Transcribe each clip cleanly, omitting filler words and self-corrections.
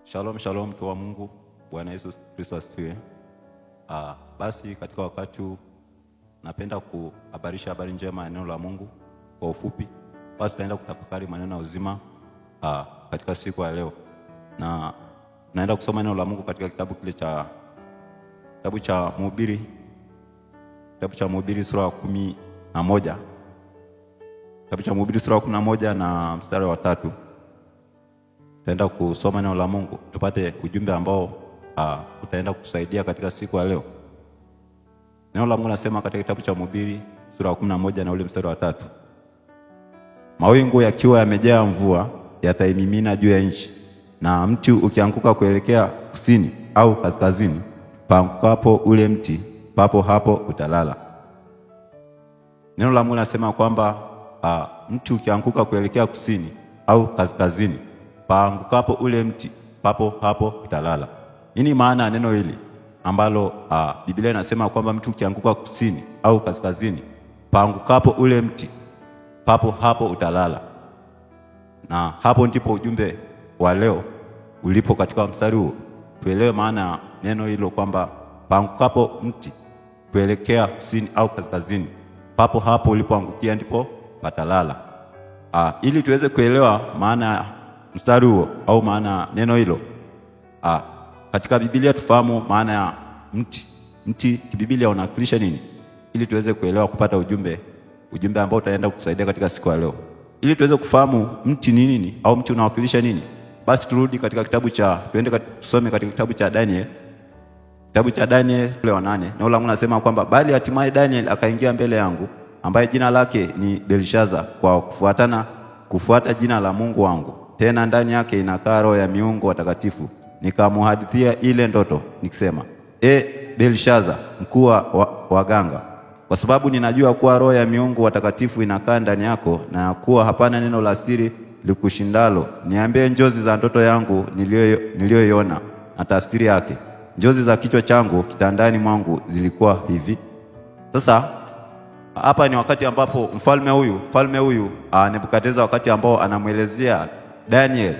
Shalom, shalom mtu wa Mungu. Bwana Yesu Kristo asifiwe. Basi katika wakati huu napenda kuhabarisha habari njema ya neno la Mungu kwa ufupi. Basi tutaenda kutafakari maneno ya uzima katika siku ya leo, na naenda kusoma neno la Mungu katika kitabu kile cha kitabu cha Mhubiri, kitabu cha Mhubiri sura ya 11, kitabu cha Mhubiri sura ya 11 na mstari wa 3. Tutaenda kusoma neno la Mungu tupate ujumbe ambao utaenda kutusaidia katika siku ya leo. Neno la Mungu nasema katika kitabu cha Mhubiri sura ya 11 na ule mstari wa 3, mawingu yakiwa yamejaa mvua yataimimina juu ya nchi, na mti ukianguka kuelekea kusini au kaskazini, paangukapo ule mti, papo hapo utalala. Neno la Mungu nasema kwamba mti ukianguka kuelekea kusini au kaskazini, paangukapo ule mti, papo hapo utalala. Nini maana ya neno hili ambalo Biblia inasema kwamba mti ukianguka kusini au kaskazini, paangukapo ule mti, papo hapo utalala? Na hapo ndipo ujumbe wa leo ulipo katika mstari huo. Tuelewe maana ya neno hilo kwamba paangukapo mti kuelekea kusini au kaskazini, papo hapo ulipoangukia ndipo patalala. Ili tuweze kuelewa maana ya mstari huo au maana ya neno hilo, katika Biblia tufahamu maana ya mti. Mti kibiblia unawakilisha nini, ili tuweze kuelewa kupata ujumbe ambao utaenda kutusaidia katika siku ya leo. Ili tuweze kufahamu mti ni nini au mti unawakilisha nini, basi turudi katika kitabu cha tuende tusome katika kitabu cha Daniel, kitabu cha Daniel ule wa 8. Neno la Mungu nasema kwamba bali hatimaye Daniel akaingia mbele yangu, ambaye jina lake ni Belshaza, kwa kufuata jina la Mungu wangu, tena ndani yake inakaa roho ya miungu watakatifu. Nikamuhadithia ile ndoto nikisema, E Belshaza, mkuu wa waganga, kwa sababu ninajua kuwa roho ya miungu watakatifu inakaa ndani yako, na ya kuwa hapana neno la siri likushindalo. Niambie njozi za ndoto yangu niliyoiona na tafsiri yake. Njozi za kichwa changu kitandani mwangu zilikuwa hivi. Sasa hapa ni wakati ambapo mfalme huyu Nebukadneza, wakati ambao anamwelezea Daniel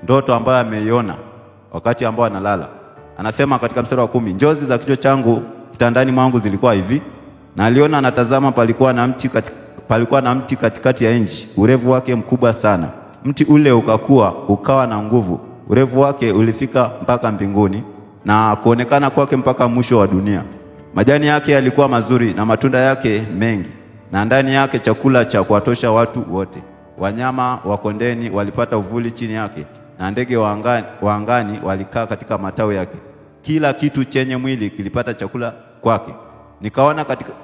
ndoto ambayo ameiona wakati ambao analala. Anasema katika mstari wa 10, njozi za kichwa changu kitandani mwangu zilikuwa hivi, na aliona anatazama, palikuwa na mti katikati ya nchi, urefu wake mkubwa sana. Mti ule ukakua ukawa na nguvu, urefu wake ulifika mpaka mbinguni, na kuonekana kwake mpaka mwisho wa dunia. Majani yake yalikuwa mazuri na matunda yake mengi, na ndani yake chakula cha kuwatosha watu wote. Wanyama wa kondeni walipata uvuli chini yake, na ndege wa angani walikaa katika matawi yake. Kila kitu chenye mwili kilipata chakula kwake.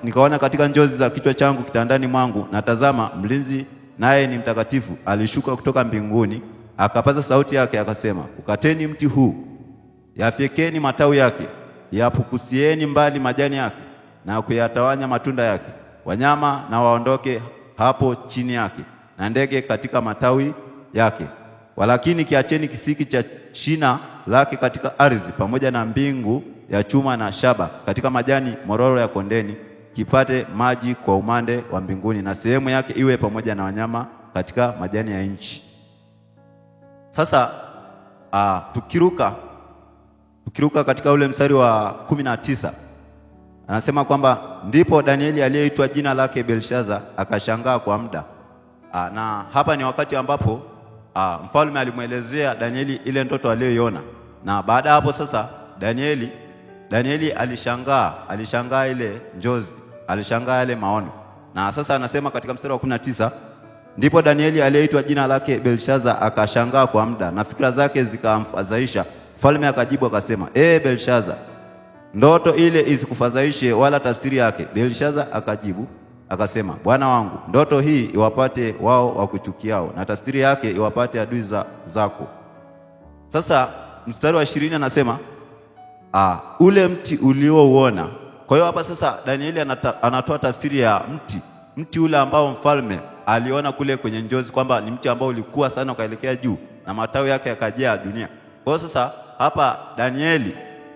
Nikaona katika njozi za kichwa changu kitandani mwangu, na tazama, mlinzi naye ni mtakatifu alishuka kutoka mbinguni, akapaza sauti yake akasema, ukateni mti huu, yafyekeni matawi yake, yapukusieni mbali majani yake, na kuyatawanya matunda yake. Wanyama na waondoke hapo chini yake, na ndege katika matawi yake. Walakini kiacheni kisiki cha shina lake katika ardhi, pamoja na mbingu ya chuma na shaba, katika majani mororo ya kondeni, kipate maji kwa umande wa mbinguni, na sehemu yake iwe pamoja na wanyama katika majani ya nchi. Sasa tukiruka katika ule mstari wa 19, anasema kwamba ndipo Danieli aliyeitwa jina lake Belshaza akashangaa kwa muda. Na hapa ni wakati ambapo mfalme alimwelezea Danieli ile ndoto aliyoiona, na baada hapo sasa Danieli alishangaa ile njozi, alishangaa yale maono. Na sasa anasema katika mstari wa 19, ndipo Danieli aliyeitwa jina lake Belshaza akashangaa kwa muda, na fikra zake zikamfadhaisha. Mfalme akajibu akasema, E Belshaza, ndoto ile isikufadhaishe wala tafsiri yake. Belshaza akajibu akasema, Bwana wangu, ndoto hii iwapate wao wakuchukiao, na tafsiri yake iwapate adui zako. Sasa mstari wa 20 anasema ule mti uliouona. Kwa hiyo hapa sasa Danieli anatoa tafsiri ya mti ule ambao mfalme aliona kule kwenye njozi kwamba ni mti ambao ulikuwa sana ukaelekea juu na matawi yake yakajaa dunia. Kwa hiyo sasa hapa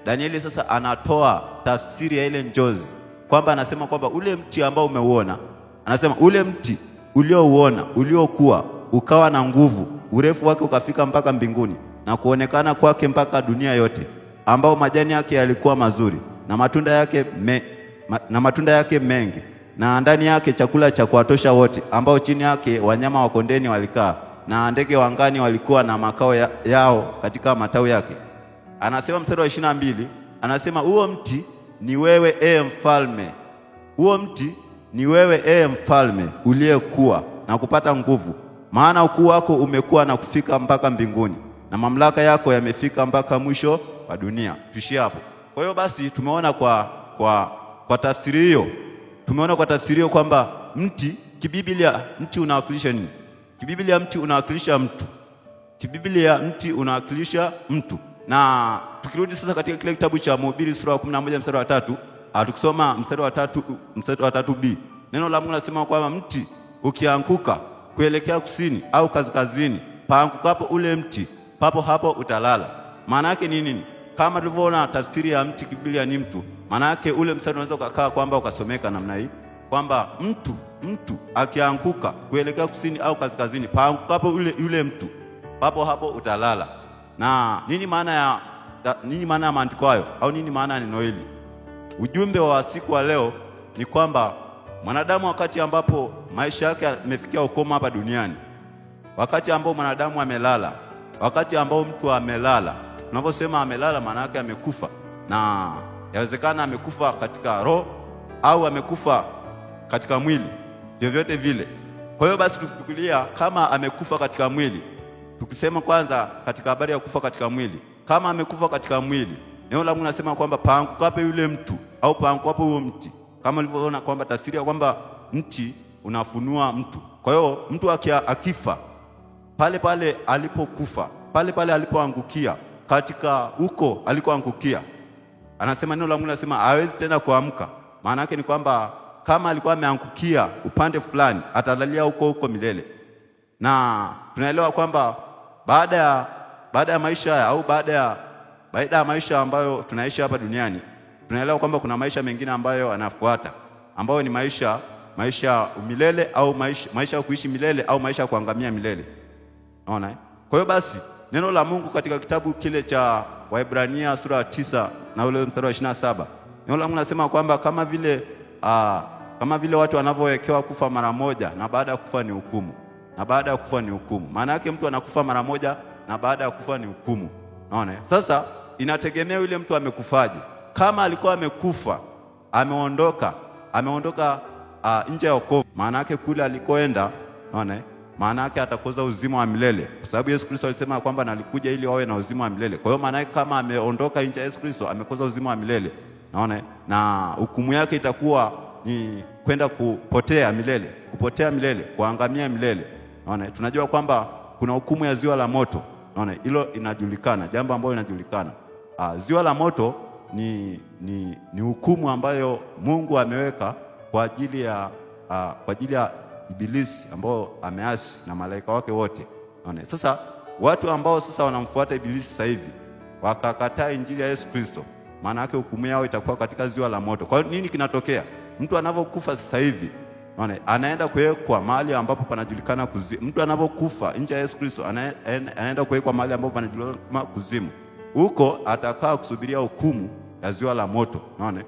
Danieli sasa anatoa tafsiri ya ile njozi kwamba anasema kwamba ule mti ambao umeuona, anasema ule mti uliouona uliokuwa ukawa na nguvu, urefu wake ukafika mpaka mbinguni na kuonekana kwake mpaka dunia yote, ambao majani yake yalikuwa mazuri na matunda yake na matunda yake mengi, na ndani yake chakula cha kuwatosha wote, ambao chini yake wanyama wa kondeni walikaa na ndege wa angani walikuwa na makao yao katika matawi yake. Anasema mstari wa 22, anasema huo mti ni wewe, e mfalme. Huo mti ni wewe, e mfalme, uliyekuwa na kupata nguvu, maana ukuu wako umekuwa na kufika mpaka mbinguni, na mamlaka yako yamefika mpaka mwisho wa dunia. Tuishie hapo. Kwa hiyo basi tumeona kwa tafsiri hiyo, tumeona kwa tafsiri hiyo kwamba mti kibiblia, mti unawakilisha nini? Kibiblia mti unawakilisha mtu. Kibiblia mti unawakilisha mtu. Na tukirudi sasa katika kile kitabu cha Mhubiri sura ya 11 mstari wa 3, tukisoma mstari wa 3, mstari wa 3b, neno la Mungu linasema kwamba mti ukianguka kuelekea kusini au kaskazini, paangukapo ule mti, papo hapo utalala. Maana yake ni nini? Kama tulivyoona tafsiri ya mti kibiblia ni mtu, maana yake ule mstari unaweza ukakaa kwamba ukasomeka namna hii kwamba mtu akianguka kuelekea kusini au kaskazini, paangukapo yule mtu, papo hapo utalala. Na nini maana ya maandiko hayo au nini maana ya neno hili? Ujumbe wa siku wa leo ni kwamba mwanadamu wakati ambapo maisha yake yamefikia ukomo hapa duniani, wakati ambao mwanadamu amelala, wakati ambao mtu amelala, tunavyosema amelala maana yake amekufa, na yawezekana amekufa katika roho au amekufa katika mwili, vyovyote vile. Kwa hiyo basi tukichukulia kama amekufa katika mwili, tukisema kwanza katika habari ya kufa katika mwili, kama amekufa katika mwili, neno la Mungu linasema kwamba paangukapo yule mtu au paangukapo huo mti, kama ulivyoona kwamba tafsiri ya kwamba mti unafunua mtu. Kwa hiyo mtu akifa pale pale alipokufa, pale pale alipoangukia, katika huko alikoangukia, anasema neno la Mungu linasema hawezi tena kuamka. Maana yake ni kwamba kama alikuwa ameangukia upande fulani, atalalia huko huko milele. Na tunaelewa kwamba baada ya maisha au baada ya maisha ambayo tunaishi hapa duniani, tunaelewa kwamba kuna maisha mengine ambayo yanafuata, ambayo ni maisha milele au maisha ya kuishi milele au maisha ya kuangamia milele. Unaona? Kwa hiyo basi neno la Mungu katika kitabu kile cha Waebrania sura ya 9 na ule mstari wa 27, neno la Mungu nasema kwamba kama vile watu wanavyowekewa kufa mara moja na baada ya kufa ni hukumu. Na baada ya kufa ni hukumu. Maana yake mtu anakufa mara moja na baada ya kufa ni hukumu. Unaona? Sasa inategemea yule mtu amekufaje. Kama alikuwa amekufa, ameondoka nje ya wokovu, maana yake kule alikoenda, unaona? Maana yake atakosa uzima wa milele, kwa sababu Yesu Kristo alisema kwamba nalikuja ili wawe na uzima wa milele. Kwa hiyo maana yake kama ameondoka nje ya Yesu Kristo, amekosa uzima wa milele. Unaona? Na hukumu yake itakuwa ni kwenda kupotea milele, kupotea milele, kuangamia milele. Unaona? Tunajua kwamba kuna hukumu ya ziwa la moto. Unaona? Hilo inajulikana, jambo ambalo linajulikana. Ziwa la moto ni hukumu ambayo Mungu ameweka kwa ajili ya Ibilisi ambao ameasi na malaika wake wote. Unaona? Sasa watu ambao sasa wanamfuata Ibilisi sasa hivi wakakataa injili ya Yesu Kristo, maana yake hukumu yao itakuwa katika ziwa la moto. Kwa nini kinatokea? Mtu anapokufa sasa hivi, unaona, anaenda kuwekwa mahali ambapo panajulikana kuzimu. Mtu anapokufa nje ya Yesu Kristo anaenda kuwekwa mahali ambapo panajulikana kuzimu. Huko atakaa kusubiria hukumu ya ziwa la moto. Unaona?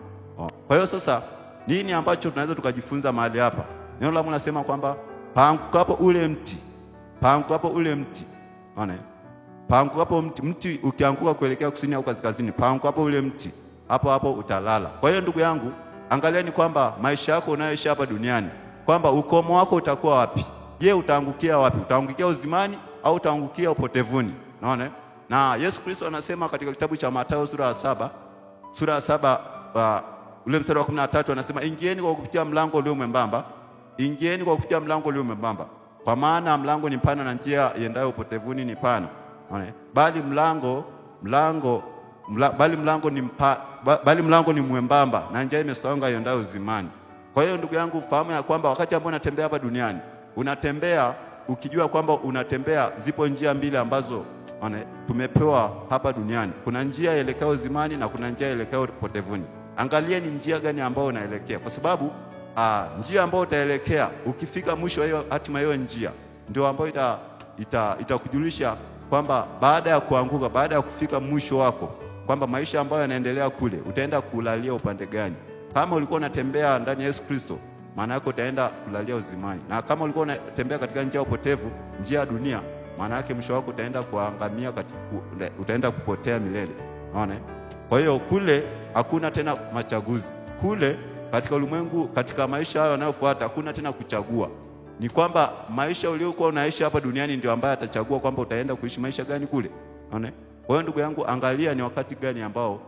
Kwa hiyo sasa nini ambacho tunaweza tukajifunza mahali hapa? Neno la Mungu linasema kwamba paangukapo ule mti, paangukapo ule mti. Unaona? Paangukapo mti, mti ukianguka kuelekea kusini au kaskazini, paangukapo ule mti, hapo hapo utalala. Kwa hiyo ndugu yangu, angalia ni kwamba maisha yako unayoishi hapa duniani, kwamba ukomo wako utakuwa wapi? Je, utaangukia wapi? Utaangukia uzimani au utaangukia upotevuni? Unaona? Na Yesu Kristo anasema katika kitabu cha Mathayo sura ya 7 ule mstari wa 13, anasema ingieni kwa kupitia mlango ulio mwembamba, ingieni kwa kupitia mlango ulio mwembamba, kwa maana mlango ni mpana na njia iendayo upotevuni ni pana. Unaona? Bali mlango ni mwembamba na njia imesonga iendayo uzimani. Kwa hiyo ndugu yangu, fahamu ya kwamba wakati ambao unatembea hapa duniani, unatembea ukijua kwamba unatembea, zipo njia mbili ambazo tumepewa hapa duniani. Kuna njia ielekeo uzimani na kuna njia ielekeo potevuni. Angalia ni njia gani ambayo unaelekea, kwa sababu njia ambayo utaelekea ukifika mwisho hiyo hatima hiyo njia ndio ambayo itakujulisha kwamba baada ya kuanguka, baada ya kufika mwisho wako, kwamba maisha ambayo yanaendelea kule utaenda kulalia upande gani? Kama ulikuwa unatembea ndani ya Yesu Kristo, maana yake utaenda kulalia uzimani, na kama ulikuwa unatembea katika njia ya upotevu, njia ya dunia, maana yake mwisho wako utaenda kuangamia, utaenda kupotea milele. Unaona? Kwa hiyo kule hakuna tena machaguzi. Kule katika ulimwengu, katika maisha hayo yanayofuata, hakuna tena kuchagua. Ni kwamba maisha uliokuwa unaishi hapa duniani ndio ambaye atachagua kwamba utaenda kuishi maisha gani kule. Unaona? Kwa hiyo ndugu yangu, angalia ni wakati gani ambao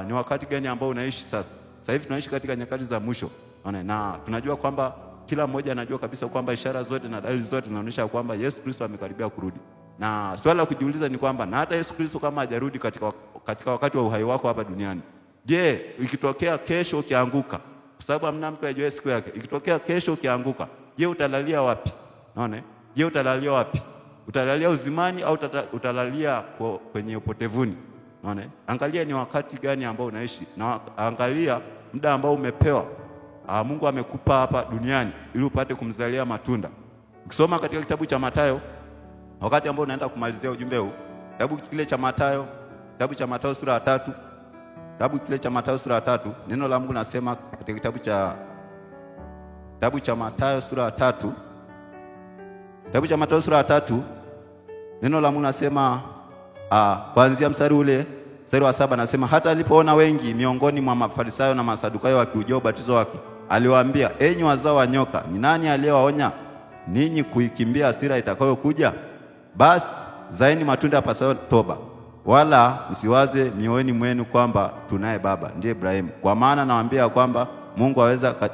ni wakati gani ambao unaishi sasa. Sasa hivi tunaishi katika nyakati za mwisho. Unaona? Na tunajua kwamba kila mmoja anajua kabisa kwamba ishara zote na dalili zote zinaonyesha kwamba Yesu Kristo amekaribia kurudi. Na swala la kujiuliza ni kwamba na hata Yesu Kristo kama hajarudi katika wakati wa uhai wako hapa duniani, je, ikitokea kesho ukianguka, kwa sababu hamna mtu ajuaye siku yake, ikitokea kesho ukianguka, je, utalalia wapi? Unaona? Je, utalalia wapi? Utalalia uzimani au utalalia kwenye upotevuni? Unaona? Angalia ni wakati gani ambao unaishi, na angalia muda ambao umepewa. Mungu amekupa hapa duniani ili upate kumzalia matunda. Ukisoma katika kitabu cha Mathayo, wakati ambao unaenda kumalizia ujumbe huu, kitabu kile cha Mathayo, kitabu cha Mathayo sura ya 3, kitabu kile cha Mathayo sura ya 3, neno la Mungu nasema katika kitabu cha Mathayo sura ya 3, kitabu cha Mathayo sura ya 3, neno la Mungu nasema kuanzia mstari ule mstari wa 7 nasema, hata alipoona wengi miongoni mwa Mafarisayo na Masadukayo wakiujia ubatizo wake, aliwaambia, enyi wazao wa nyoka, ni nani aliyewaonya ninyi kuikimbia hasira itakayokuja? Basi zaeni matunda yapasayo toba, wala msiwaze mioyoni mwenu kwamba tunaye baba ndiye Ibrahimu. Kwa maana nawaambia kwamba Mungu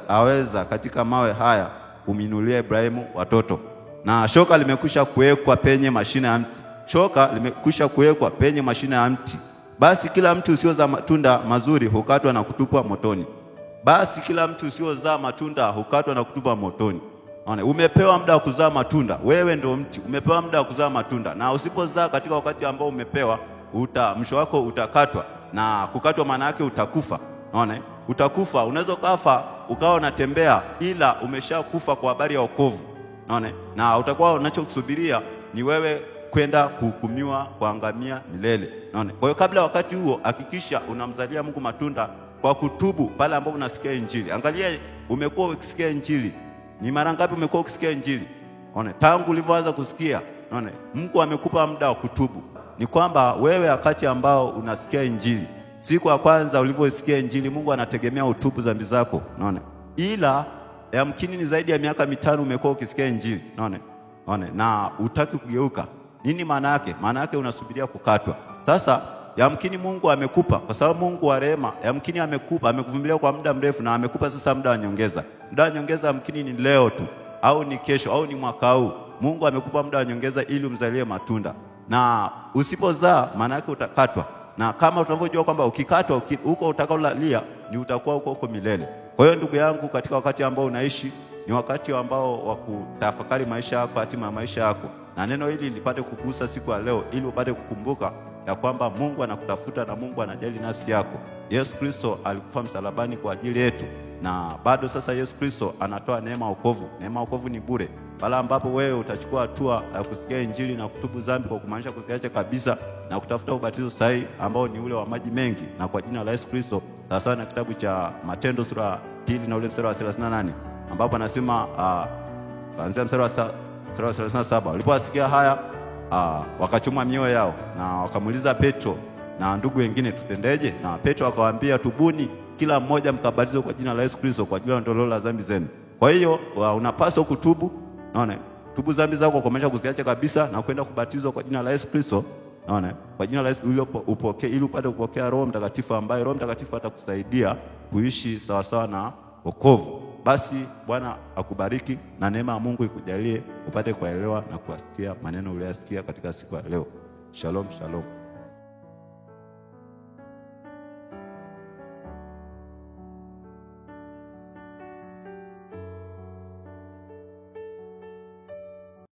aweza katika mawe haya kuminulia Ibrahimu watoto. Na shoka limekwisha kuwekwa penye mashina ya mti, shoka limekwisha kuwekwa penye mashina ya mti. Basi kila mti usiozaa matunda mazuri hukatwa na kutupwa motoni. Basi kila mti usiozaa matunda hukatwa na kutupwa motoni. Unaona, umepewa muda wa kuzaa matunda. Wewe ndio mti, umepewa muda wa kuzaa matunda. Na usipozaa katika wakati ambao umepewa, mwisho wako utakatwa. Na kukatwa maana yake utakufa. Unaona? Utakufa, unaweza kufa ukawa unatembea ila umeshakufa kwa habari ya wokovu. Unaona? Na utakuwa unachokusubiria ni wewe kwenda kuhukumiwa, kuangamia milele. Unaona? Kwa hiyo kabla wakati huo hakikisha unamzalia Mungu matunda kwa kutubu pale ambapo unasikia Injili. Angalia, umekuwa ukisikia Injili. Ni mara ngapi umekuwa ukisikia Injili? Unaona? Tangu ulivyoanza kusikia, unaona? Mungu amekupa muda wa kutubu. Ni kwamba wewe wakati ambao unasikia Injili, siku ya kwanza ulivyosikia Injili, Mungu anategemea utubu dhambi zako, unaona? Ila yamkini ni zaidi ya miaka 5 umekuwa ukisikia Injili, unaona? Unaona? Na utaki kugeuka. Nini maana yake? Maana yake unasubiria kukatwa. Sasa yamkini Mungu amekupa, kwa sababu Mungu wa rehema, yamkini amekupa, amekuvumilia kwa muda mrefu na amekupa sasa muda wa nyongeza. Muda wa nyongeza yamkini ni leo tu au ni kesho au ni mwaka huu. Mungu amekupa muda wa nyongeza ili umzalie matunda. Na usipozaa maana yake utakatwa. Na kama tunavyojua kwamba ukikatwa huko utakaolalia ni utakuwa huko huko milele. Kwa hiyo ndugu yangu, katika wakati ambao unaishi ni wakati ambao wa kutafakari maisha yako, hatima ya maisha yako. Na neno hili lipate kukugusa siku ya leo ili upate kukumbuka ya kwamba Mungu anakutafuta na Mungu anajali nafsi yako. Yesu Kristo alikufa msalabani kwa ajili yetu, na bado sasa Yesu Kristo anatoa neema ya wokovu. Neema ya wokovu ni bure. Pale ambapo wewe utachukua hatua ya kusikia Injili na kutubu dhambi kwa kumaanisha kuziacha kabisa na kutafuta ubatizo sahihi ambao ni ule wa maji mengi na kwa jina la Yesu Kristo, sawa na kitabu cha Matendo sura 2 na ule mstari wa 38 ambapo anasema kuanzia mstari wa 37, waliposikia haya wakachoma mioyo yao na wakamuuliza Petro na ndugu wengine, tutendeje? Na Petro akawaambia, tubuni kila mmoja mkabatizwe kwa jina la Yesu Kristo kwa ajili ya ondoleo la dhambi zenu. Kwa hiyo unapaswa kutubu, unaona? Tubu dhambi zako kwa maana kuziacha kabisa na kwenda kubatizwa kwa jina la Yesu Kristo, unaona? Kwa jina la Yesu ili upokee, ili upate kupokea Roho Mtakatifu ambaye Roho Mtakatifu atakusaidia kuishi sawa sawa na wokovu. Basi Bwana akubariki na neema ya Mungu ikujalie upate kuelewa na kusikia maneno uliyosikia katika siku ya leo. Shalom, shalom.